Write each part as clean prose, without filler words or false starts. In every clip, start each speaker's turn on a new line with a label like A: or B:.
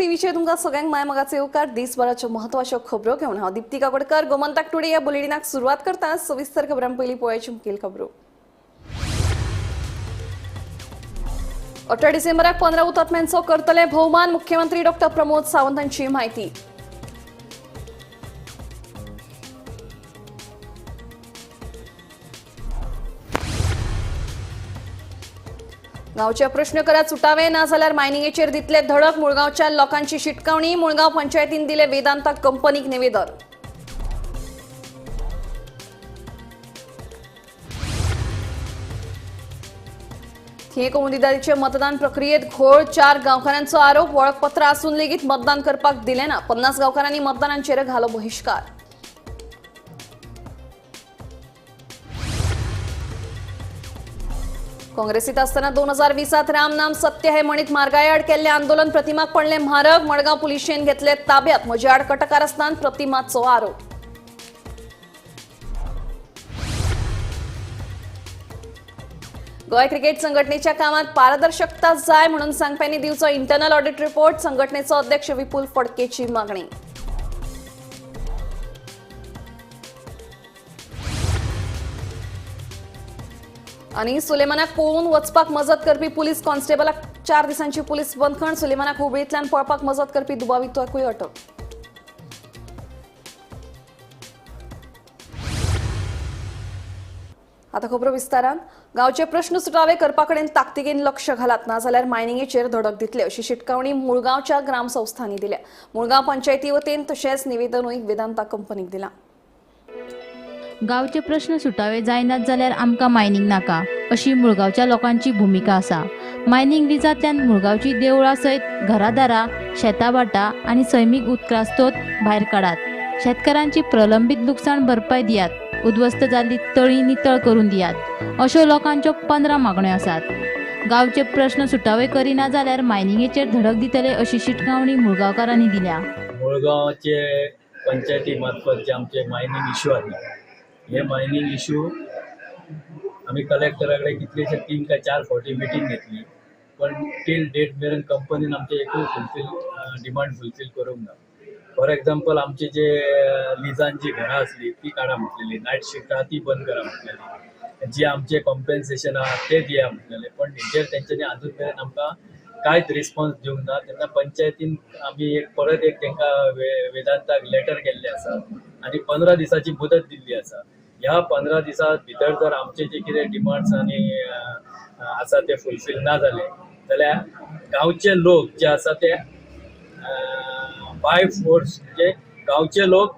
A: टीव्हीचेर तुमकां सगळ्यांक माय मोगाचो येवकार. दिसभराच्यो महत्वाच्यो खबरो घेवन हांव दीप्ती काकोडकर गोमंतक टुडे ह्या बुलेटिनाक सुरवात करता. सविस्तर खबरां पयलीं पळोवयाची मुखेल खबरो. 18 डिसेंबराक 15 हुतात्म्यांचो करतले भोवमान, मुख्यमंत्री डॉक्टर प्रमोद सावंत हांची म्हायती. गांवचे प्रश्न करात सुटावे ना जाल्यार मायनिंगेचेर दितले धडक, मुळगांवच्या लोकांची शिटकावणी. मुळगांव पंचायतीन दिले वेदांता कंपनीक निवेदन. थिये कोमुनिदादीचे मतदान प्रक्रियेत घोळ, 4 गांवकारांचो आरोप. वळखपत्र आसून लेगीत मतदान करपाक दिले ना. 50 गांवकारांनी मतदानांचेर घालो बहिश्कार. काँग्रेसीत असताना 2020 राम नाम सत्य हे म्हणीत मार्गायाड केल्ले आंदोलन प्रतिमाक पडले म्हारग. मडगांव पुलिशेन घेतले ताब्यात. म्हजे आड कटकार आसतना प्रतिमाचो आरोप. गोंय क्रिकेट संघटनेच्या कामात पारदर्शकता जाय म्हणून सांगप्यांनी दिवचो इंटरनल ऑडिट रिपोर्ट. संघटनेचो अध्यक्ष विपुल फडकेची मागणी. आनी सुलेमानाक पळोवन वचपाक मजत करपी पुलीस कॉन्स्टेबलाक 4 दिसांची पुलीस बंदखण. सुलेमानाक हुबळींतल्यान पळपाक मजत करपी दुबाविताकूय अटक. आता खबरो विस्तारान. गांवचे प्रश्न सुटावे करपा कडेन ताकतिकेन लक्ष घालात, ना जाल्यार मायनिंगेचेर धडक दितले अशी शिटकावणी मुळगांवच्या ग्रामसंस्थांनी दिल्या. मुळगांव पंचायती वतीन तशेंच निवेदनूय वेदांता कंपनीक दिलां.
B: गांवचे प्रश्न सुटावे जायनात जाल्यार आमकां मायनिंग नाका अशी मुळगांवच्या लोकांची भुमिका आसा. मायनिंग लिजांतल्यान मुळगांवची देवळां सयत घरादारां, शेताभाटां आनी सैमीक उदकास्रोत भायर काडात. शेतकारांची प्रलंबीत लुकसाण भरपाय दियात. उद्ध्वस्त जाल्ली तळी नितळ करून दियात अश्यो लोकांच्यो 15 मागण्यो आसात. गांवचे प्रश्न सुटावे करिना जाल्यार मायनिंगेचेर धडक दितले अशी शिटकावणी मुळगांवकारांनी दिल्या.
C: मुळगांवचे पंचायती मार्फत जे आमचे मायनिंग इश्यू आसा, हे मायनिंग इशू आमी कलेक्टरा कडेन कितलेशे 3 काय 4 फावटी मिटींग घेतली, पण टील डेट मेरेन कंपनीन आमचे एकूय फुलफील डिमांड फुलफील करूंक ना. फॉर एग्जाम्पल आमचे जे लिजान जी घरां आसली ती काडा म्हटलेली, नायट शिफ्ट आहा ती बंद करा म्हटलेली, जे आमचे कॉम्पेन्सेशन आहा ते दिया म्हटलेले, पण हेजेर तेंच्यांनी आजून मेरेन आमकां कांयच रिस्पॉन्स दिवंक ना. तेन्ना पंचायतीन आमी एक परत एक तांकां वेदांताक लेटर केल्लें आसा आनी 15 दिसाची मुदत दिल्ली आसा. ह्या 15 दिसां भितर जर आमचे जे कितें डिमांड्स आनी आसा ते फुलफील ना जाले जाल्यार गांवचे लोक जे आसा ते बाय फोर्स, म्हणजे गांवचे लोक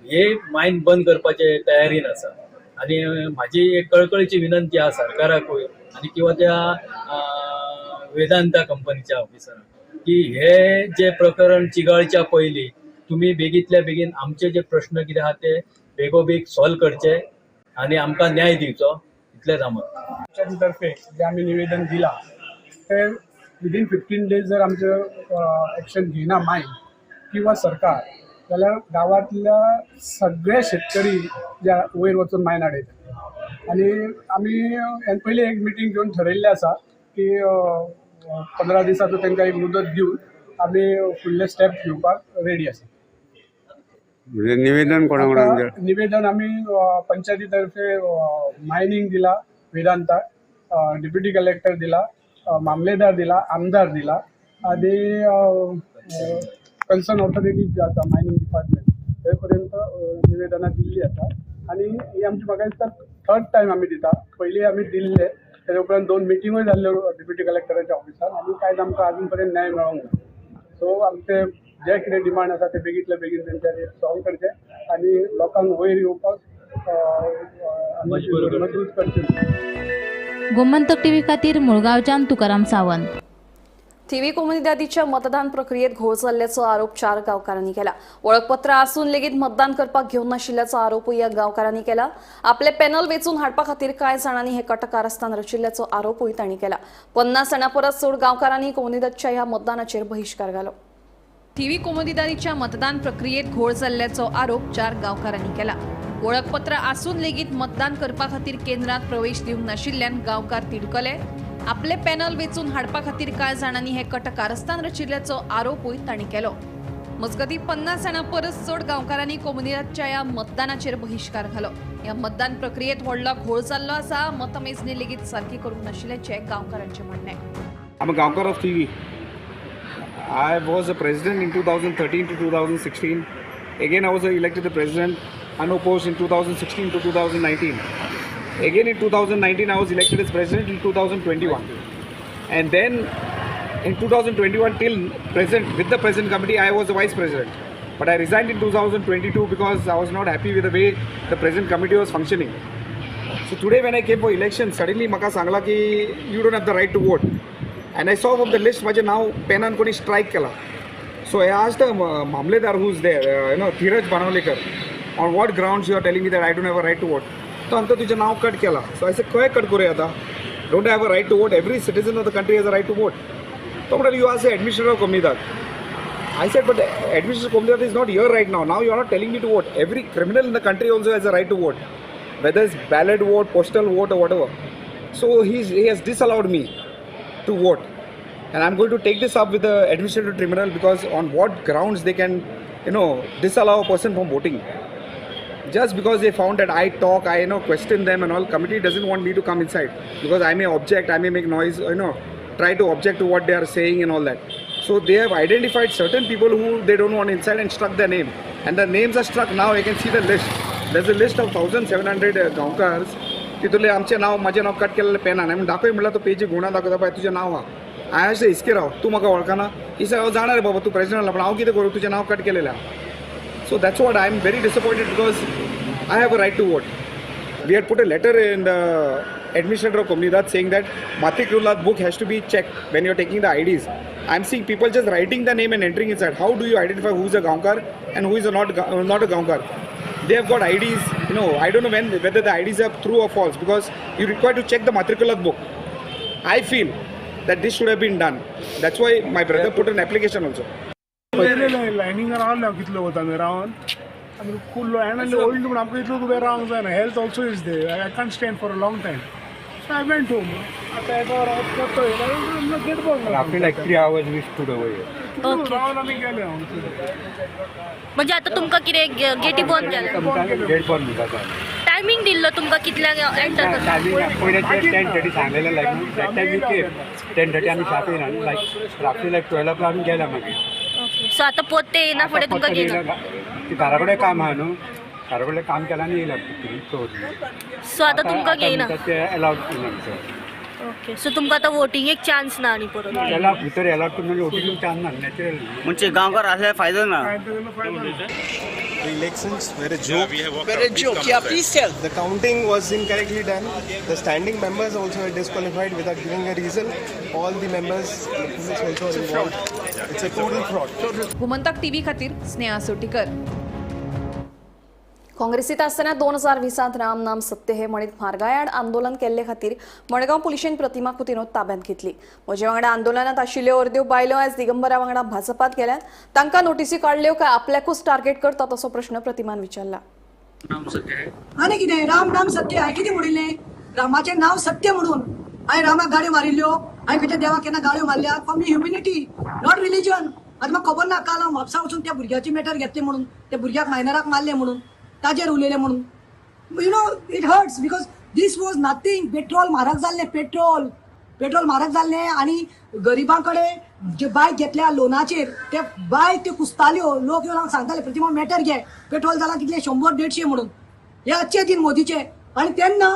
C: हे मायन बंद करपाचे तयारीन आसा. आनी म्हाजी एक कळकळीची विनंती आसा सरकाराकूय आनी किंवा त्या वेदांता कंपनीच्या ऑफिसरांक की हे जे प्रकरण चिगाळच्या पयलीं तुमी बेगींतल्या बेगीन आमचे जे प्रश्न कितें आहा ते बेगोबेग सॉल्व करचे आनी आमकां न्याय दिवचो, इतलेंच आमत.
D: तर्फे जे आमी निवेदन दिलां ते विदीन 15 डेज जर आमचें एक्शन घेयना मायन किंवा सरकार जाल्यार गांवांतल्या सगळे शेतकरी जे वयर वचून मायन आडयता. आनी आमी ह्यान पयलीं एक मिटींग घेवन ठरयल्लें आसा की 15 दिसाचो तांकां एक मुदत दिवन आमी फुडले स्टेप घेवपाक रेडी आसा.
E: म्हणजे निवेदन कोणा कोणाक?
D: निवेदन आमी पंचायती तर्फे मायनिंग दिला, वेदांता, डेप्युटी कलेक्टर दिला, मामलेदार दिला, आमदार दिला आनी कन्सर्न ऑथॉरिटी जी आसा मायनिंग डिपार्टमेंट थंय पर्यंत निवेदनां दिल्ली आसा. आनी ही आमची म्हाका दिसता थर्ड टायम आमी दिता. पयलीं आमी दिल्ले, तेजे उपरांत 2 मिटिंगूय जाल्ल्यो डेप्युटी कलेक्टराच्या ऑफिसान आनी कांयच आमकां आजून पर्यंत न्याय मेळोंक ना. सो आमचे जे कितें डिमांड आसा ते बेगींतल्या बेगीन तेंच्यांनी सॉल्व करचे आनी लोकांक वयर येवपाक मजबूत करचे.
B: गोमंतक टीव्ही खातीर मुळगांवच्यान तुकाराम सावंत.
A: थिवी कोमुनिदादीच्या मतदान प्रक्रियेत घोळ जाल्ल्याचो आरोप 4 गांवकारांनी केला. वळखपत्र आसून लेगीत मतदान करपाक घेवन नाशिल्ल्याचो आरोपूय ह्या गांवकारांनी केला. आपले पॅनल वेंचून हाडपा खातीर कांय जाणांनी हे कटकारस्थान रचिल्ल्याचो आरोपूय तांणी केला. 50 जाणां परस चड गांवकारांनी कोमुनिदादच्या ह्या मतदानाचेर बहिश्कार घालो. थिवी कोमुनिदादीच्या मतदान प्रक्रियेत घोळ जाल्ल्याचो आरोप 4 गांवकारांनी केला. वळखपत्र आसून लेगीत मतदान करपा खातीर केंद्रात प्रवेश दिवंक नाशिल्ल्यान गांवकार तिडकले. आपले पॅनल वेंचून हाडपा खातीर कांय जाणांनी हे कट कारस्थान रचिल्ल्याचो आरोपूय तांणी केलो. मजगतीं 50 जाणां परस चड गांवकारांनी कोमुनिदादच्या ह्या मतदानाचेर बहिश्कार घालो. ह्या मतदान प्रक्रियेत व्हडलो घोळ जाल्लो आसा. मतमेजणी लेगीत सारकी करूंक नाशिल्ल्याचें गांवकारांचें म्हणणें.
F: I'm a Gaonkar of TV. I was a president in 2013 to 2016. Again, I was elected the president unopposed in 2016 to 2019. Again in 2019, I was elected as president in 2021. And then in 2021 till present, with the present committee, I was the vice president. But I resigned in 2022 because I was not happy with the way the present committee was functioning. So today when I came for election, suddenly म्हाका सांगला की you don't have the right to vote. And I saw from the list माझे नाव पेनान कोणी strike केला. So I asked the mamlatdar who is there, Dhiraj Banavlekar, on what grounds you are telling me that I don't have a right to vote? तो आमकां तुजें नांव cut केला. So I said, खंय cut करूया आतां? Don't I have a right to vote? Every citizen of the country has a right to vote. तो म्हणटा, you ask the administrator of Comunidade. I said, but administrator of Comunidade is not here right now. Now you are not telling me to vote. Every criminal in the country also has a right to vote, whether it's ballot vote, postal vote or whatever. So he has disallowed me to vote. And I'm going to take this up with the administrative tribunal, because on what grounds they can, disallow a person from voting. Just because they found that I talk, I question them and all, committee doesn't want me to come inside because I may object, I may make noise, try to object to what they are saying and all that. So they have identified certain people who they don't want inside and struck their name. And the names are struck now. You can see the list. There's a list of 1,700 Gaonkars. तितूंतलें आमचें नांव, म्हाजें नांव cut केलेलें पेनान. हांवें दाखय म्हणल्यार तो पेजी गुणा दाखयता, पळय तुजें नांव आहा. हांवें अशें हिसके राव, तूं म्हाका वळखना. ही हांव जाणा रे बाबा, तूं प्रेसिडेंट जाला, पूण हांव कितें करूं, तुजें नांव कट केलेलें आहा. So that's what I am very disappointed, because I have a right to vote. We had put a letter in the administrator of Comunidade saying that Matriculat book has to be checked when you're taking the IDs. I'm seeing people just writing the name and entering inside. How do you identify who's a Gaonkar and who is a not a Gaonkar? They have got IDs, I don't know whether the IDs are true or false, because you require to check the Matriculat book. I feel that this should have been done. That's why my brother put an application also.
D: लायनिंगार रावले हांव कितलो वता न्हय रावन आनी कुल्लो आनी old म्हण आमकां इतलो उबें रावंक जायना. Health also is there. I can't stand for a long time. So I went home. आतां एका वरार परतो येयला, गेट बंद.
E: After like 3 hours we stood over here.
D: रावन आमी गेले हांव.
G: म्हणजे आता तुमकां कितें गेटी बंद केल्या?
E: गेट बंद जाता.
G: टायमिंग दिल्लो तुमकां कितल्यांक एंटर करता?
E: टायमिंग पयलें 10:30 सांगलेलें, like that time we came 10:30 आमी शाप येयला लायक रात्री लायक 12 o'clock आमी गेल्या मागीर.
G: सो आतां पोत्ते येयना फुडें तुमकां घेयना?
E: घरा कडेन काम आहा न्हू, घरा कडेन काम केलां आनी येयला.
G: सो आतां तुमकां घेयना?
E: एलावड ना भितर.
G: ओके, सो तुमकां आतां वोटिंगेक चान्स ना आनी परत?
E: एलावड भितर एलावड करून वोटिंगेक चान्स ना नॅचरल.
H: म्हणजे गांवकार असल्यार फायदो ना.
I: The elections were a joke.
J: Were a joke. Yeah, please tell.
I: The counting was incorrectly done. The standing members also were disqualified without giving a reason. All the members, the police also are involved. It's a total fraud.
A: Gomantak TV खातीर स्नेहा सोटीकर. काँग्रेसीत आसतना 2020 राम नाम सत्य हे म्हणीत म्हारगायाड आंदोलन केल्ले खातीर मडगांव पुलिशेन प्रतिमा कुतिन्हो ताब्यात घेतली. म्हजे वांगडा आंदोलनात आशिल्ल्यो अर्द्यो बायलो आयज दिगंबरा वांगडा भाजपात गेल्यात. तांकां नोटीसी काडल्यो काय आपल्याकूच टार्गेट करतात असो प्रश्न प्रतिमान विचारला.
K: आनी कितें राम नाम सत्य हांवें कितें म्हणिल्लें? रामाचें नांव सत्य म्हणून हांवें रामाक गाळ्यो मारिल्ल्यो. हांवें खंयच्या देवाक केन्ना गाळ्यो मारल्या? For me humanity, not religion. आतां म्हाका खबर ना, काल हांव म्हापसा वचून त्या भुरग्याची मॅटर घेतली म्हणून, त्या भुरग्याक मायनराक मारले म्हणून, ताजेर उलयले म्हणून. You know it hurts because this was nothing. Petrol म्हारग जाल्लें, पेट्रोल पेट्रोल म्हारग जाल्लें आनी गरिबां कडेन जे बायक घेतल्या लोनाचेर ते बायक त्यो कुसताल्यो. लोक येवन सांगताले प्रतिमा मॅटर घे, पेट्रोल जालां कितलें 100-150 म्हणून. हे अच्छे दिन मोदीचे. आनी तेन्ना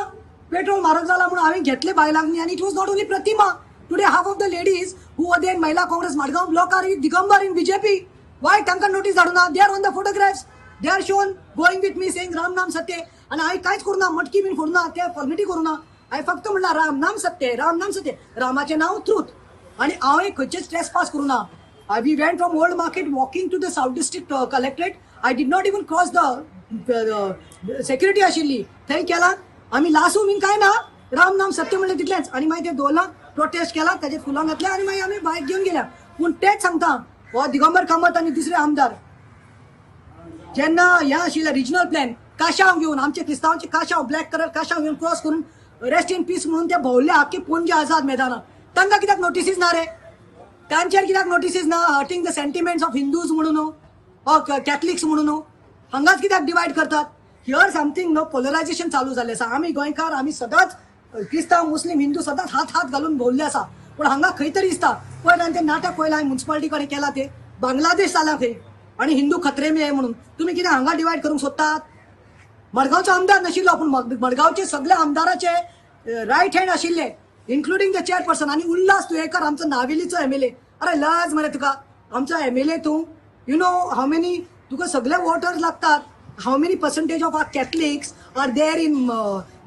K: पेट्रोल म्हारग जाला म्हणून हांवें घेतले बायलांक न्ही. आनी it was not only Pratima, today half of the ladies who were there in Mahila Congress Madgaon block are with Digambar in BJP. Why तांकां notice धाडूना? They are on the photographs, they are shown going with me saying Ram नाम सत्य. आनी हांवें कांयच करूं ना, मटकी बीन फोडूं ना, ते फॉर्मेलिटी करूं ना. हांवें फक्त म्हणलां राम नाम सत्य, राम नाम सत्य, रामाचें नांव ट्रूथ. आनी हांवें खंयचेच ट्रेस पास करूं ना. We went from old market walking to the south district collectorate. I did not even cross the security आशिल्ली थंय केला आमी लासूं बीन कांय ना, राम नाम सत्य म्हणलें तितलेंच. आनी मागीर ते दवरलां, प्रोटेस्ट केला, ताजेर फुलां घातल्या आनी मागीर आमी बायक घेवन गेल्या. पूण तेच सांगता, हो दिगंबर कामत आनी दुसरे आमदार जेन्ना हें आशिल्लें रिजनल प्लॅन, काशांव घेवन आमचे क्रिस्तांवांचे काशांव, ब्लॅक कलर काशांव घेवन क्रॉस करून रेस्ट इन पीस म्हणून ते भोवले आख्खे पणजे आझाद मैदानात. तांकां कित्याक नोटिसीज ना रे? तांचेर कित्याक नोटिसीज ना? Hurting the sentiments of Hindus म्हणून ऑर कॅथलिक्स म्हणून हांगाच कित्याक डिवायड करतात? Here something no polarisation चालू जाल्लें आसा. आमी गोंयकार आमी सदांच क्रिस्तांव मुस्लीम हिंदू सदांच हात हात घालून भोवल्ले आसा, पूण हांगा खंय तरी दिसता पळय आनी ते नाटक पळयलां हांवें म्युन्सिपालिटी कडेन केलां ते बांगलादेश जाला खंय आनी हिंदू खतरे में म्हणून तुमी कितें हांगा डिवायड करूंक सोदतात? मडगांवचो आमदार नाशिल्लो पूण मडगांवचे सगळे आमदाराचे रायट हँड आशिल्ले इन्क्लुडींग the chairperson. आनी उल्हास तुयेकर आमचो नावेलीचो एमएलए. अरे लज मरे तुका, आमचो एमएलए तूं. You know how many तुका सगळे वोटर्स लागतात. How many percentage of our Catholics are there in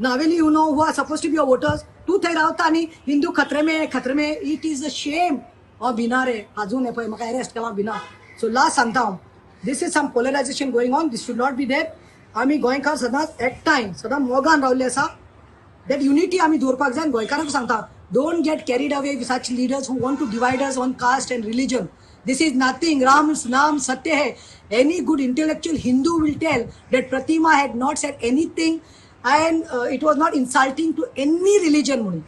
K: Navelim, you know, who are supposed to be your voters? तूं थंय रावता आनी हिंदू खतरे में खतरे में. It is a shame. हांव भिना रे अजून पळय म्हाका अरेस्ट केला भिना. सो लास्ट सांगता हांव, this is some polarisation going on, this should not be there. आमी गोंयकार सदांच एकठांय सदांच मोगान रावल्ले आसा. That unity आमी दवरपाक जाय. गोंयकारांक सांगता, don't get carried away with such leaders who want to divide us on caste and religion. This is nothing. Ram नाम सत्य है. Any good intellectual Hindu will tell that Pratima had not said anything and it was not insulting to any religion म्हणून.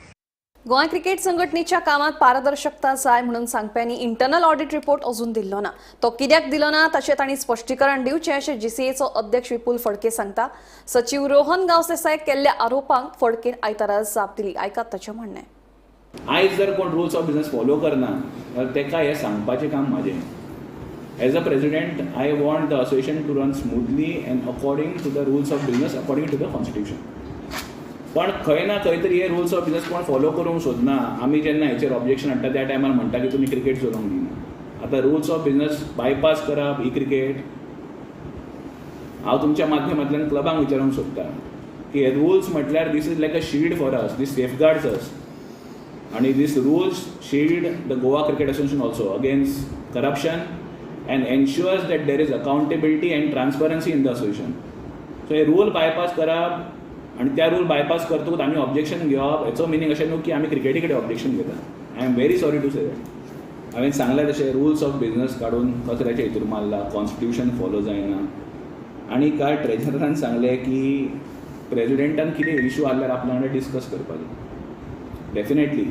A: Goa cricket संघटनेच्या कामात पारदर्शकता जाय म्हणून सांगप्यांनी internal audit report अजून दिल्लो ना. तो कित्याक दिलो ना ताचें तांणी स्पश्टीकरण दिवचें अशें जीसीएचो अध्यक्ष विपुल फडके सांगता. सचिव रोहन गांवस देसाय केल्ल्या आरोपांक फडकेन आयतारा जाप दिली. आयकात ताचें म्हणणें.
L: आयज जर कोण रुल्स ऑफ बिजनेस फॉलो करना जाल्यार ताका हें सांगपाचें काम म्हाजें. As a president I want the association to run smoothly and according to the rules of business, according to the constitution. पण खंय ना खंय तरी हे रुल्स ऑफ बिजनेस कोण फॉलो करूंक सोदना. आमी जेन्ना हेचेर ऑब्जेक्शन हाडटा त्या टायमार म्हणटा की तुमी क्रिकेट चलोवंक दिना. आतां रुल्स ऑफ बिजनेस बायपास करप ही क्रिकेट. हांव तुमच्या माध्यमांतल्यान क्लबांक विचारूंक सोदता की हे रुल्स म्हटल्यार this is like a shield for us, this safeguards us आनी this rules shield the Goa Cricket Association also against corruption and ensures that there is accountability and transparency in the association. So hey rule bypass करप आनी त्या rule bypass करतकूच आमी objection घेवप हेचो meaning अशें न्हू की आमी क्रिकेटी कडेन ऑब्जेक्शन घेता. I am very sorry to say that. हांवें सांगलें तशें रुल्स ऑफ बिजनेस काडून कचऱ्याचे हितूर मारला, कॉन्स्टिट्यूशन फॉलो जायना. आनी काल ट्रेजरान सांगलें की प्रेजिडेंटान कितें इशू आहल्यार आपल्या वांगडा डिस्कस करपाचें. डेफिनेटली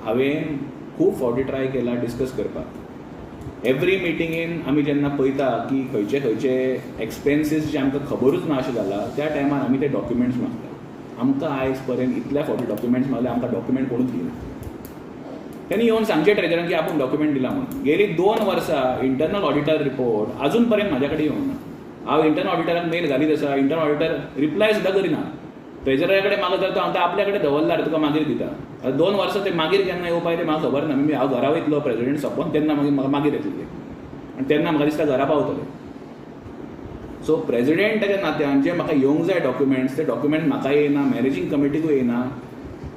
L: हांवें खूब फावटी ट्राय केला डिस्कस करपाक. एवरी मिटिंगेन आमी जेन्ना पळयता की खंयचे खंयचे एक्सपेन्सीस जे आमकां खबरूच ना अशें जाला त्या टायमार आमी ते डॉक्युमेंट्स मागता. आमकां आयज पर्यंत इतल्या फावटी डॉक्युमेंट्स मागले, आमकां डॉक्युमेंट कोणूच दिना. तेणी येवन सांगचें ट्रेजरान की आपूण डॉक्युमेंट दिला म्हणून. गेली 2 वर्सां इंटरनल ऑडिटर रिपोर्ट अजून पर्यंत म्हाज्या कडेन येवंक ना. हांव इंटरनल ऑडिटराक मेल घालीत आसा, इंटरनल ऑडिटर रिप्लाय सुद्दां करिना. ट्रेजरा कडेन मागत जाल्यार तो हांव आपल्या कडेन दवरला रे तुका मागीर दिता. आतां 2 वर्सां ते मागीर केन्ना येवपाक तें म्हाका खबर ना. मी हांव घरा वयतलो प्रेजिडेंट सोंपोन तेन्ना मागीर म्हाका मागीर येतले आनी तेन्ना म्हाका दिसता घरा पावतले. सो प्रेजिडेंटाच्या नात्यान जे म्हाका येवंक जाय डॉक्युमेंट्स ते डॉक्युमेंट म्हाका येना, मॅनेजींग कमिटीकूय येना.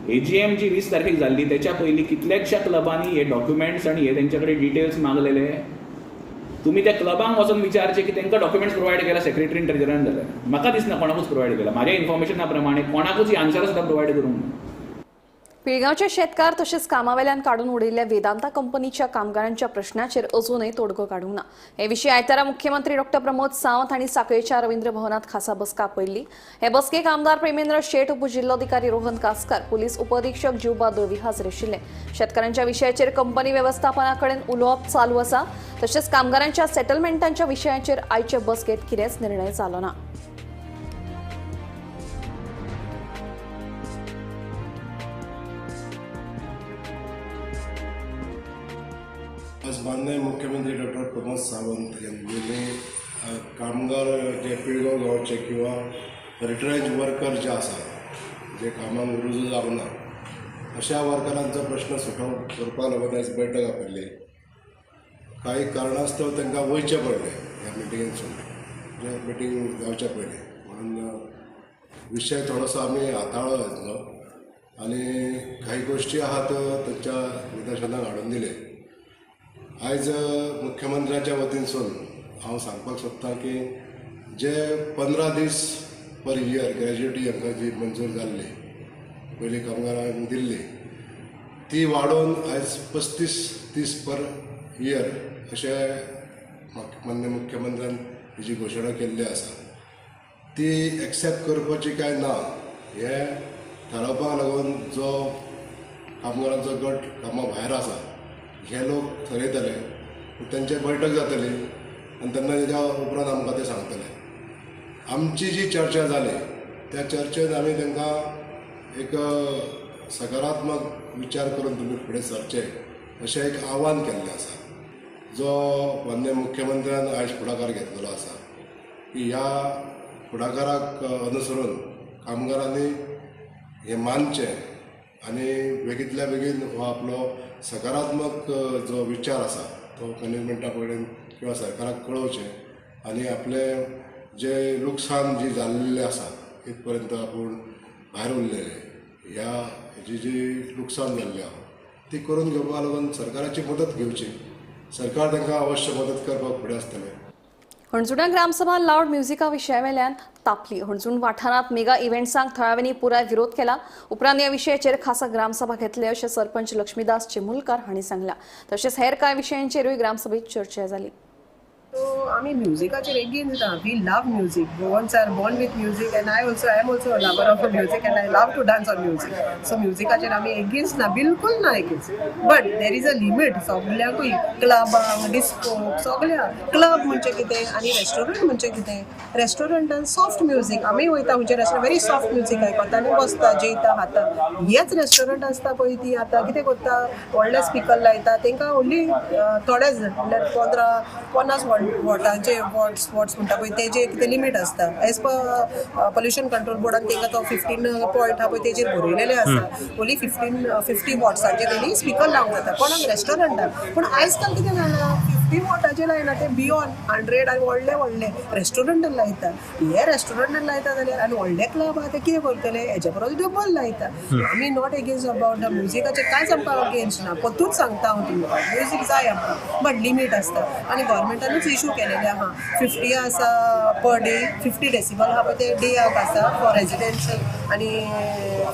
L: एजीएम जी 20 तारखेक जाल्ली तेच्या पयलीं कितल्याशा क्लबांनी हे डॉक्युमेंट्स आनी हे तेंच्या कडेन डिटेल्स मागलेले. तुमी त्या क्लबांक वचून विचारचें की तांकां डॉक्युमेंट्स प्रोवायड केला सेक्रेटरीन ट्रेजरान जाल्यार म्हाका दिसना कोणाकूच प्रोवायड केला. म्हाज्या इन्फॉर्मेशना प्रमाणे कोणाकूच ही आन्सरां सुद्दां प्रोवायड करूंक ना.
A: पिळगांवचे शेतकार तशेंच कामावेल्यान काडून उडयल्ल्या वेदांता कंपनीच्या कामगारांच्या प्रश्नाचेर अजूनय तोडगो काडूंक ना. हे विशीं आयतारा मुख्यमंत्री डॉ प्रमोद सावंत हांणी साखळेच्या रवींद्र भवनात खासा बसका आपयल्ली. हे बसकेक आमदार प्रेमेंद्र शेट, उपजिल्लोधिकारी रोहन कासकार, पुलीस उपअधीक्षक जिवबा दळवी हाजीर आशिल्ले. शेतकारांच्या विशयाचेर कंपनी वेवस्थापना कडेन उलोवप चालू आसा. तशेंच कामगारांच्या सेटलमेंटांच्या विशयाचेर आयचे बसकेंत कितेंच निर्णय जालो ना.
M: आज माननीय मुख्यमंत्री डॉक्टर प्रमोद सावंत यांनी कामगार जे पिळगांव गांवचे किंवा रिट्रेंच वर्कर जे आसा जे कामाक रुजू जावंक ना अशा वर्करांचो प्रश्न सुटाव करपा लागून आयज बैठक आपयल्ली. काही कारणास्तव तांकां वयचें पडलें ह्या मिटिंगेसून, जे मिटींग जावच्या पयलीं, म्हणून विशय थोडोसो आमी हाताळो घेतलो आनी काही गोश्टी आहात तांच्या निदर्शनाक हाडून दिले. आयज मुख्यमंत्र्याच्या वतीनसून हांव सांगपाक सोदतां की जे 15 दीस पर इयर ग्रॅज्युएटी हांकां जी मंजूर जाल्ली पयलीं कामगारांक दिल्ली ती वाडोवन आयज 35 दीस पर इयर अशें माननीय मुख्यमंत्र्यान जी घोशणा केल्ली आसा ती एक्सेप्ट करपाची काय ना हें थारावपाक लागून जो कामगारांचो गट कामा भायर आसा हे लोक थरयतले, तांचे बैठक जातली आनी तेन्ना तेच्या उपरांत आमकां ते सांगतले. आमची जी चर्चा जाली त्या चर्चेत आमी तांकां एक सकारात्मक विचार करून तुमी फुडें सरचे अशें एक आव्हान केल्लें आसा, जो माननीय मुख्यमंत्र्यान आयज फुडाकार घेतलेलो आसा की ह्या फुडाकाराक अनुसरून कामगारांनी हें मानचें आनी बेगींतल्या बेगीन हो आपलो सकारात्मक जो विचार आसा तो मॅनेजमेंटा कडेन किंवा सरकाराक कळोवचें आनी आपलें जे लुकसाण जी जाल्लें आसा इतपर्यंत आपूण भायर उरलेले ह्या हेजी जी लुकसाण जाल्लें आहा ती करून घेवपाक लागून सरकाराची मदत घेवची. सरकार तांकां अवश्य मदत करपाक फुडें आसतलें.
A: हणजुणा ग्रामसभा लावड म्युझिका विशयावेल्यान तापली. हणजूण वाठारांत मेगा इव्हेंट्सांक थळाव्यांनी पुराय विरोध केला. उपरांत ह्या विशयाचेर खासा ग्रामसभा घेतले अशें सरपंच लक्ष्मीदास चिमुलकार हांणी सांगलां. तशेंच हेर कांय विशयांचेरूय ग्रामसभेत चर्चा जाली.
N: सो आमी म्युझिकाचेर एगेन्स्ट ना. We love music. Goans are born with music and I am also a lover of music and I love to dance on music. So म्युझिकाचेर आमी एगेन्स्ट ना, बिलकूल ना against, but there is a limit. सगल्यांकूय क्लबांक, disco, सगल्या club म्हणजे कितें आनी रेस्टॉरंट म्हणजे कितें. रेस्टॉरंटान सॉफ्ट म्युझिक, आमी वयता खंयच्या रेस्टॉरंट व्हेरी सॉफ्ट म्युझिक आयकता आनी बसता, जेयता, खाता. हेच रेस्टॉरंट आसता पळय ती आतां कितें करता, व्हडले स्पिकर लायता. तांकां व्हडली थोडेच म्हणल्यार 15-50 वॉटांचे वॉट्स म्हणटा पळय तेजे कितें लिमीट आसता. एज पर पोल्युशन कंट्रोल बोर्डान तांकां तो 15 पॉयंट आहा पळय तेजेर बरयलेलें आसा. ओन्ली 50 वॉट्सांचे तेणी स्पिकर लावंक जाता कोणाक रेस्टॉरंटान. पूण आयज काल कितें जालां, 50 वॉटाचे लायना, ते बियोंड 100 आनी व्हडले व्हडले रेस्टॉरंटान लायता. हे रेस्टॉरंटान लायता जाल्यार आनी व्हडले क्लब आहा ते कितें करतले, हेज्या परस डबल लायता. आमी not against about the म्युझिकाचेर कांयच आमकां अगेन्स्ट ना, परतूच सांगता हांव तुमकां, म्युझीक जाय आमकां बट लिमीट आसता. आनी गव्हर्मेंटानूच इशू केलेले आहा, 50 आसा पर डे, 50 डेसिबल आहा पळय ते डे आउट आसा फॉर रेजिडेन्शियल आनी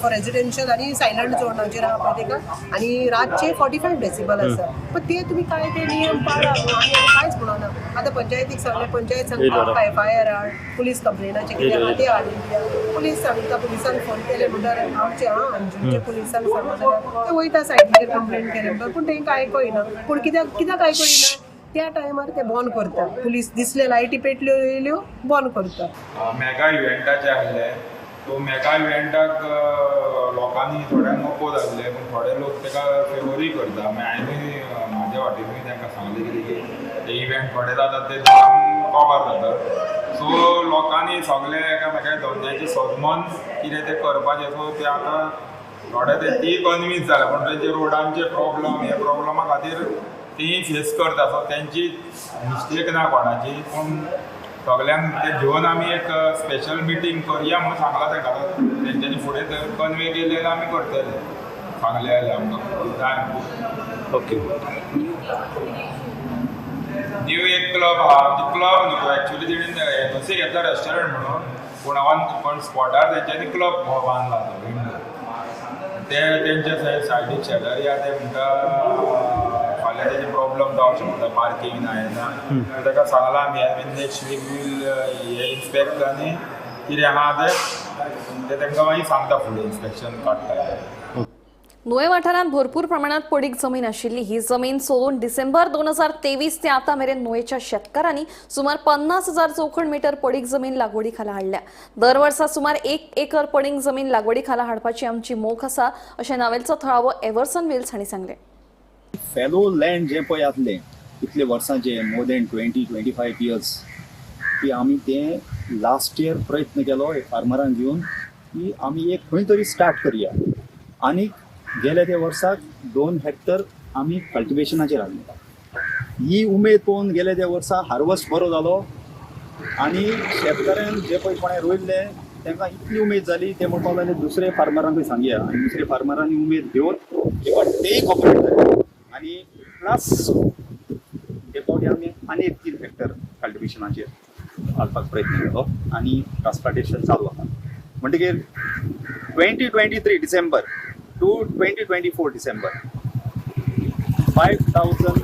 N: फॉर रेजिडेन्शियल आनी सायलंट झोनाचेर आहा पळय तेका, आनी रातचे 45 डेसिबल आसा. पण ते तुमी काय ते नियम पाळा न्हू, आनी कांयच म्हणना. आतां पंचायतीक सांगलें, पंचायत सांगता एफआयआर हाड, पुलीस कंप्लेनाचें कितें आहा तें हाडून दिया. पुलीस सांगता, पुलिसान फोन केले म्हणटार आमचे आं अंजुचे पुलिसांक सांगता जाल्यार ते वयता सायटीचेर कंप्लेन केले म्हणटा, पूण तेंकां आयको येना. पूण कित्याक आयको येना, त्या टायमार ते बंद करता. पुलीस दिसले लायटी पेटल्यो येयल्यो बंद करता.
O: मेगा इव्हेंटाचे आसले, सो मेगा इव्हेंटाक लोकांनी थोड्यांक अपोज आसले, पूण थोडे लोक ताका फेवरूय करता. मागीर हांवें म्हाज्या वाटेनूय तांकां सांगलें कितें की ते इव्हेंट थोडे जातात ते कवर जातात. सो लोकांनी सगळे एकामेका धंद्याचे सजमन कितें तें करपाचें. सो ते आतां थोडे ते ती कन्विन्स जाल्या, पूण तेंचे रोडांचे प्रॉब्लम हे प्रॉब्लमा खातीर ती फेस करता. सो तेंची मिस्टेक ना कोणाची, पूण सगल्यांक ते घेवन आमी एक स्पेशल मिटींग करया म्हणून सांगलां तांकां. तेंच्यांनी फुडें जर कन्वे केलें जाल्यार आमी करतले, सांगलें जाल्यार आमकां जाय.
L: ओके,
O: न्यू एक क्लब आहा, ती क्लब न्हू तो एक्चुअली तेणेन एनओसी घेतला रेस्टॉरंट म्हणून, पूण हांवें पण स्पॉटार तेंच्यांनी क्लब बांदला तो विंडो. ते तेंच्या सायडीक शेजारी आहा, ते म्हणटा फाल्यां तेजे प्रॉब्लम जावंक शकता, पार्कींग ना हें ना. ताका सांगलां आमी नेक्स्ट वीक वील हे इन्स्पेक्ट आनी कितें आहा तें तांकां मागीर सांगता, फुडें इन्स्पेक्शन काडटा.
A: नुवें वाठारांत भरपूर प्रमाणात पडीक जमीन आशिल्ली. ही जमीन सोदून डिसेंबर 2023 ते आतां मेरेन नुवेच्या शेतकारांनी सुमार 50,000 चौखण मीटर पडीक जमीन लागवडी खाला हाडल्या. दर वर्सा सुमार 1 एकर पडीक जमीन लागवडी खाला हाडपाची आमची मोख आसा अशें नावेलचो थळावो एवर्सन वेल्स हांणी सांगलें.
P: फेलो लँड जें पळय आसलें इतले वर्सांचे मोर दॅन 20-25 इयर्स की आमी तें लास्ट इयर प्रयत्न केलो फार्मरांक घेवन की आमी एक खंय तरी स्टार्ट करया. आनी गेल्या त्या वर्साक 2 हेक्टर आमी कल्टिवेशनाचेर हाडले. ही उमेद पळोवन गेल्या त्या वर्सा हार्वस्ट बरो जालो आनी शेतकऱ्यान जे पळय कोणें रोयल्लें तांकां इतली उमेद जाली ते म्हणपाक लागले दुसरे फार्मरांकूय सांगया, आनी दुसरे फार्मरांनी उमेद घेवन हे फावट तेय कॉपरेट जाले आनी प्लस हे फावटी आमी आनी एक 3 हेक्टर कल्टिवेशनाचेर घालपाक प्रयत्न केलो आनी ट्रान्सप्लांटेशन चालू आसा. म्हणटकीर 2023 डिसेंबर to 2024 December 50,000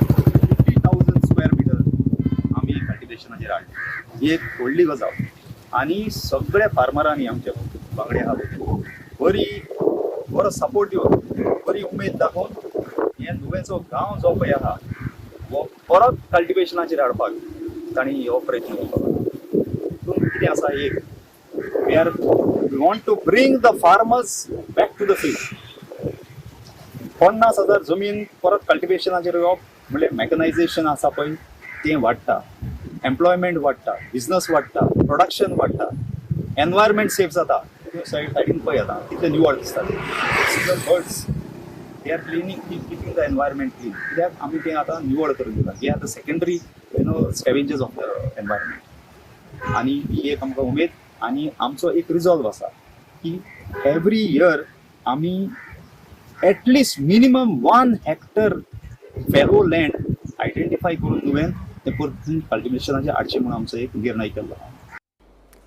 P: square metre आमी कल्टिवेशनाचेर हाडले. ही एक व्हडली गजाल आनी सगळ्या फार्मरांनी आमच्या बांगडे आहा बरी बरो सपोर्ट दिवन बरी उमेद दाखोवन हे नुवेंचो गांव जो पळय आहा हो परत कल्टिवेशनाचेर हाडपाक तांणी हो प्रयत्न करपाक. तितून कितें आसा, एक we want to bring the farmers back to the field. 50,000 जमीन परत कल्टिवेशनाचेर येवप म्हणल्यार मॅकनायझेशन आसा पळय तें वाडटा, एम्प्लॉयमेंट वाडटा, बिजनस वाडटा, प्रोडक्शन वाडटा, एनवायरमेंट सेफ जाता. सायड सायडीन पळय आतां कितले निवळ दिसता, birds they are cleaning, keeping the environment clean. कित्याक आमी तें आतां निवळ करून दिता. हे आतां secondary scavengers of the environment. आनी ही एक आमकां उमेद आनी आमचो एक रिजॉल्व आसा की एवरी इयर आमी at least minimum 1 hectare fallow land identify करून नुवें तें परतून कल्टिवेशनाचेर हाडचें म्हणून आमचो एक निर्णय केल्लो.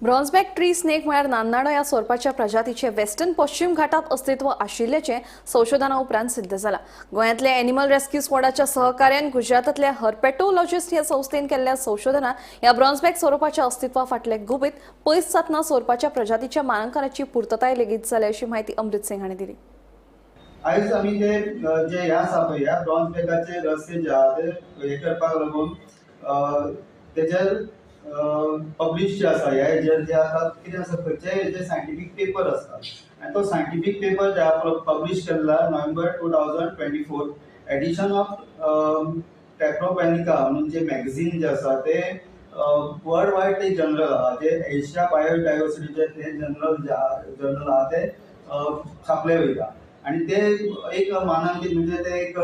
A: ब्रॉन्झबॅक ट्री स्नेक म्हळ्यार नान्नाडो ह्या सोरपाच्या प्रजातीचे वेस्टर्न पश्चिम घाटात अस्तित्व आशिल्ल्याचें संशोधना उपरांत सिद्ध जाला. गोंयांतल्या एनिमल रेस्क्यू स्क्वॉडाच्या सहकार्यान गुजरातांतल्या हर्पेटोलॉजिस्ट ह्या संस्थेन केल्ल्या संशोधनात ह्या ब्रॉन्झबॅक सोरोपाच्या अस्तित्वा फाटले गुपीत पयस जातना सोरपाच्या प्रजातीच्या मानांकनाची पुर्तताय लेगीत जाल्या अशी म्हायती अमृत सिंग हांणी दिली.
Q: आयज आमी ते जे हे आसा पळय ह्या ब्रॉन्झबॅकाचे रहस्य जे आहा ते हे करपाक लागून तेजेर पब्लिश जे आसा ह्या हेजेर जे आसा कितें आसा खंयच्याय हेजेर सायंटिफीक पेपर आसता आनी तो सायंटिफीक पेपर जे आहा publish Kella November 2024 addition of टॅक्रोपॅनिका म्हणून जे मॅगझीन जे आसा ते वर्ल्ड वायड ते जनरल आहा, जे एशिया बायोडायवर्सिटीचे ते जनरल जे आहा जर्नल आहा ते छापले वयता आनी ते एक मानांकीत म्हणजे ते एक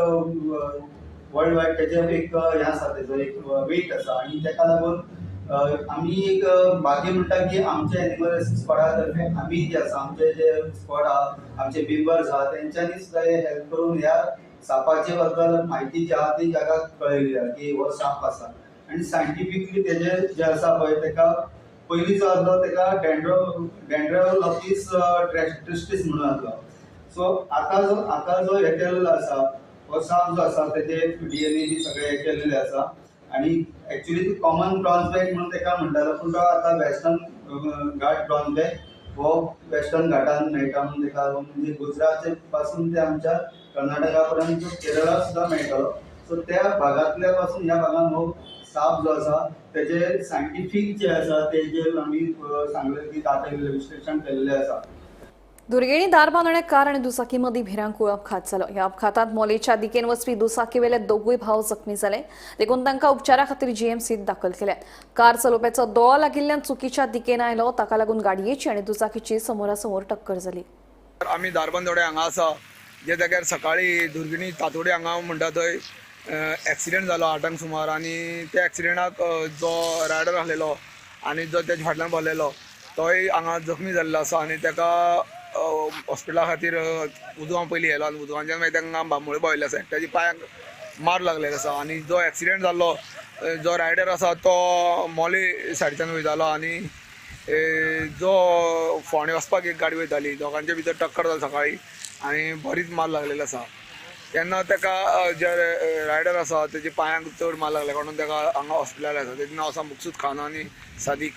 Q: वर्ल्ड वायड तेजे एक हें आसा तेजो एक वेट आसा आनी तेका लागून आमी एक भाग्य म्हणटा की आमचे एनिमल रेस्क्यू स्क्वॉडा तर्फे आमी जे आसा आमचे जे स्क्वॉड आहा आमचे मेंबर्स आहा तेंच्यांनी सुद्दां हे हेल्प करून ह्या सापाचे बद्दल म्हायती जी आहा ती जगाक कळयली आहा की हो साप आसा आनी सायंटिफिकली तेजे जे आसा पळय तेका पयलीं जो आसलो तेका डेंड्रोलॉफिस ट्रिस्टिस म्हणून आसलो. सो आतां जो हे केल्लो आसा हो साप जो आसा तेजे DNA बी सगळे हे केल्ले आसा आनी एक्चुली कॉमन ब्रॉन्झबॅक म्हणून तेका म्हणटालो पूण तो आतां वेस्टर्न घाट ब्रॉन्झबॅक हो वेस्टर्न घाटान मेळटा म्हणून तेका लागून म्हणजे गुजरातचे पासून ते आमच्या कर्नाटका पर्यंत केरळा सुद्दां मेळटलो. सो त्या भागांतल्या पासून ह्या भागान हो साप जो आसा तेजे सायंटिफीक जे आसा तेजेर आमी सांगलें की दाखयल्लें विश्लेशण केल्लें आसा.
A: दुर्गेणी दारबांदणे कार आनी दुचाकी मदीं भिरांकूळ अपघात जालो. ह्या अपघातांत मोलेच्या दिकेन वचपी दुचाकीवेले दोगूय भाव जखमी जाले, देखून तांकां उपचारा खातीर जीएमसीत दाखल केल्यात. कार चलोवप्याचो दोळो लागिल्ल्यान चुकीच्या दिकेन आयलो, ताका लागून गाडयेची आनी दुचाकीची समोरासमोर टक्कर जाली.
R: आमी दारबांदोडे हांगा आसा जे जाग्यार सकाळी दुर्गिणी तातोडे हांगा म्हणटा थंय एक्सिडेंट जालो 8 सुमार आनी त्या एक्सिडेंटाक जो रायडर आसलेलो आनी जो तेच्या फाटल्यान बसलेलो तोय हांगा जखमी जाल्लो आसा आनी ताका हॉस्पिटला खातीर उजवां पयलीं व्हेलो आनी उजवांच्यान मागीर तांकां बांबोळे पावयल्ले आसा. ताच्या पांयांक मार लागलेलो आसा आनी जो एक्सिडेंट जाल्लो जो रायडर आसा तो मोले सायडीच्यान वयतालो आनी जो फोंडे वचपाक एक गाडी वयताली दोगांच्या भितर टक्कर जाली सकाळी आनी बरीच मार लागलेलो आसा. तेन्ना ताका जे रायडर आसा तेजे पांयांक चड मार लागले म्हणून ताका हांगा हॉस्पिटलार आसा. तेजें नांव आसा मुकसूद खान आनी सादीक.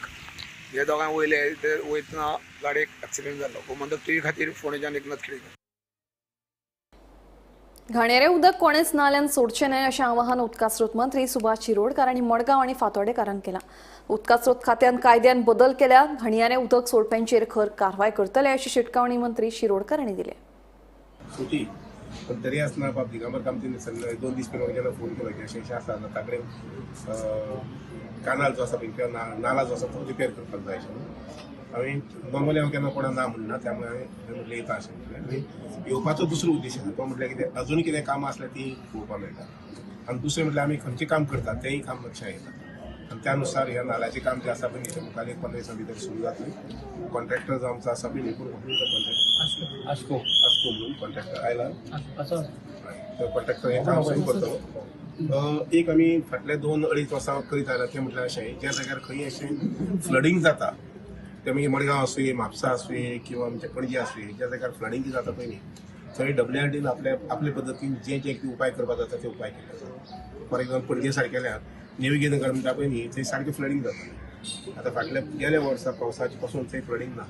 R: हे दोगांय वयले ते वयतना गाडयेक एक्सिडेंट जालो. गोमंतक टीव्ही खातीर फोंडेच्यान एकनाथ खेडेकर.
A: घाणेरें उदक कोणेच नाल्यान सोडचें न्हय अशें आवाहन उदका स्रोत मंत्री सुभाष शिरोडकार आनी मडगांव आनी फातोर्डेकारांक केलां. उदका स्रोत खात्यान कायद्यान बदल केल्या, घाणयारें उदक सोडप्यांचेर खर कारवाय करतले अशी शिटकावणी मंत्री शिरोडकार हांणी दिल्या.
M: सुटी पण तरी आसतना बाब दिगंबर कामतीन 2 दीस पयलीं म्हाका जेन्ना फोन केलो की अशें अशें आसा ताकडेन कानाल जो आसा पळय किंवा नाला जो आसा तो रिपेर करपाक जाय अशें म्हणून हांवें नॉर्मली हांव केन्ना कोणाक ना म्हणना, त्यामुळे हांवें म्हटलें येता अशें म्हटलें. आनी येवपाचो दुसरो उद्देश आसा तो म्हटल्यार कितें अजून कितें कामां आसल्यार तीं पळोवपाक मेळटा आनी दुसरें म्हटल्यार आमी खंयचें काम करतात तेंय काम लक्षांत येता आनी त्या नुसार ह्या नाल्याचें काम जें आसा पळय न्ही तें मुखार एक 15 दिसां भितर सुरू जातलें. कॉन्ट्रॅक्टर जो आमचो आसा पळय न्ही कॉन्ट्रॅक्टर आस्को आस्को म्हणून कॉन्ट्रॅक्टर आयला, तो कॉन्ट्रॅक्टर हें काम सुरू करतलो. एक आमी फाटले 2-2.5 वर्सां करीत आयला तें म्हटल्यार अशें ज्या जाग्यार खंय अशें फ्लडींग जाता तें मागीर मडगांव आसुये, म्हापसा आसुये किंवा आमचे पणजे आसुये, ज्या जाग्यार फ्लडींग जाता पळय न्ही थंय WRDन आपले आपले पद्दतीन जे जे कितें उपाय करपाक जाता ते उपाय केल्ले आसा. फॉर एग्जाम्पल पणजे सारकेल्या नेविगेनगर म्हणटा पळय न्ही थंय सारकें फ्लडींग जाता. आतां फाटल्या गेल्या वर्सा पावसाचे पासून थंय फ्लडींग ना.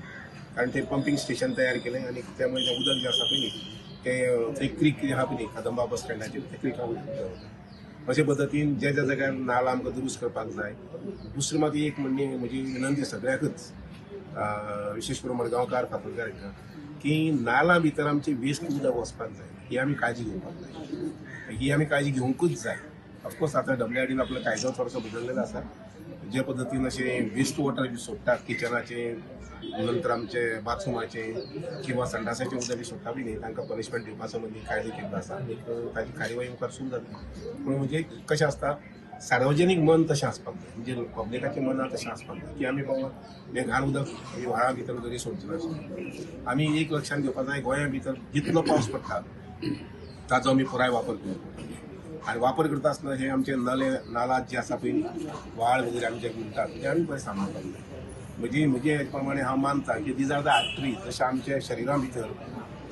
M: कारण ते पंपिंग स्टेशन तयार केलें आनी त्यामुळे जें उदक जें आसा पळय न्ही तें थंय क्रीक कितें आहा पळय न्ही कदंबा बस स्टँडाचेर ते क्रिका उदक वता. अशे पद्दतीन ज्या ज्या जाग्यार नाला आमकां दुरुस्त करपाक जाय. दुसरी मात एक म्हणणी म्हजी विनंती सगळ्याकच, विशेश करून मडगांवकार फातोडकार हांकां, की नाला भितर आमची वेस्ट उदक वचपाक जाय, ही आमी काळजी घेवपाक जाय, ही आमी काळजी घेवंकूच जाय. ऑफकोर्स आतां WIDन आपलो कायदो थोडोसो बदललेलो आसा, जे पद्दतीन अशें वेस्ट वॉटर बी सोडटात किचनाचें, नंतर आमचे बाथरुमाचें किंवा संडासाचें उदक बी सोडटा बी न्ही, तांकां पनिशमेंट दिवपा संबंदी कायदो केल्लो आसा आनी ताजी कार्यवाही मुखार सुरू जातली. पूण म्हणजे कशें आसता, सार्वजनीक मन तशें आसपाक जाय, म्हणजे पब्लिकाचें मन तशें आसपाक जाय की आमी बाबा हें घाण उदक आमी व्हाळा भितर जरी सोडचे नासता. आमी एक लक्षांत घेवपाक जाय, गोंया भितर जितलो पावस पडटा ताचो आमी पुराय वापर करपाक जाय आनी वापर करता आसतना हे आमचे नले नाला जे आसा पळय व्हाळ वगैरे आमचे म्हणटात ते आमी बरें सांबाळपाक जाय. म्हजी म्हजे हेजे प्रमाणे हांव मानता की these are the arteries, जशें आमच्या शरिरा भितर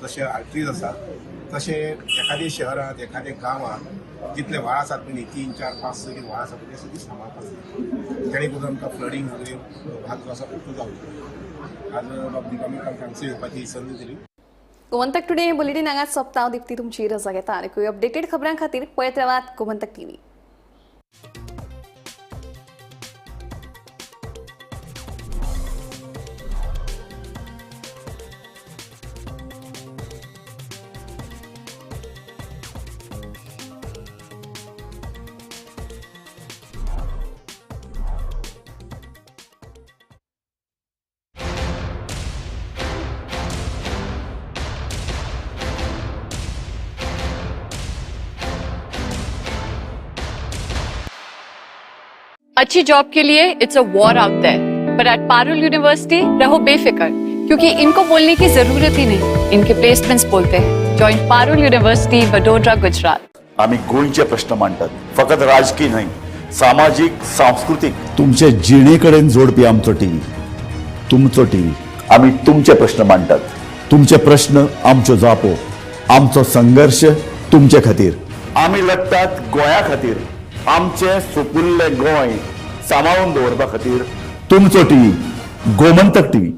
M: जशे आर्टरीज आसात तशें एखाद्या शहरांत एखाद्या गांवांत जितले व्हाळ आसात पळय न्ही, 3 4 5 6 कितें व्हाळ आसा पळय ते सगळीं सांबाळपाक जाय, जेणे करून आमकां फ्लडींग वगैरे भाग जो आसा तो जावचो. आज बाब दिपामीक हांगसर येवपाची संद दिली.
A: गोमंतक टुडे बुलेटीन हांगाच सोंपता. हांव दीप्ती तुमची रजा घेता आनी अपडेटेड खबरां खातीर पळयत रावात गोमंतक टीव्ही.
S: अच्छी जॉब के लिए it's a war out there, पर एट पारुल यूनिवर्सिटी रहो बेफिक्र, क्योंकि इनको बोलने की जरूरत ही नहीं, इनके प्लेसमेंट्स बोलते हैं। Join Parul university, Vadodara, Gujarat.
T: आम्ही गोंयचे प्रश्न मांडतात, फकत राजकीय न्हय, सामाजीक, सांस्कृतीक, तुमचे जिणेकडेन जोडपी आमचो टीव्ही, तुमचो टीव्ही। आम्ही तुमचे प्रश्न मांडतात, तुमचे प्रश्न आमच्यो जापो, आमचो संघर्ष तुमचे खातीर। आम्ही लढतात गोंया खातीर, आमचे सुपुल्ले गोंय सांबाळून दवरपा खातीर। तुमचो टीव्ही, गोमंतक टीव्ही।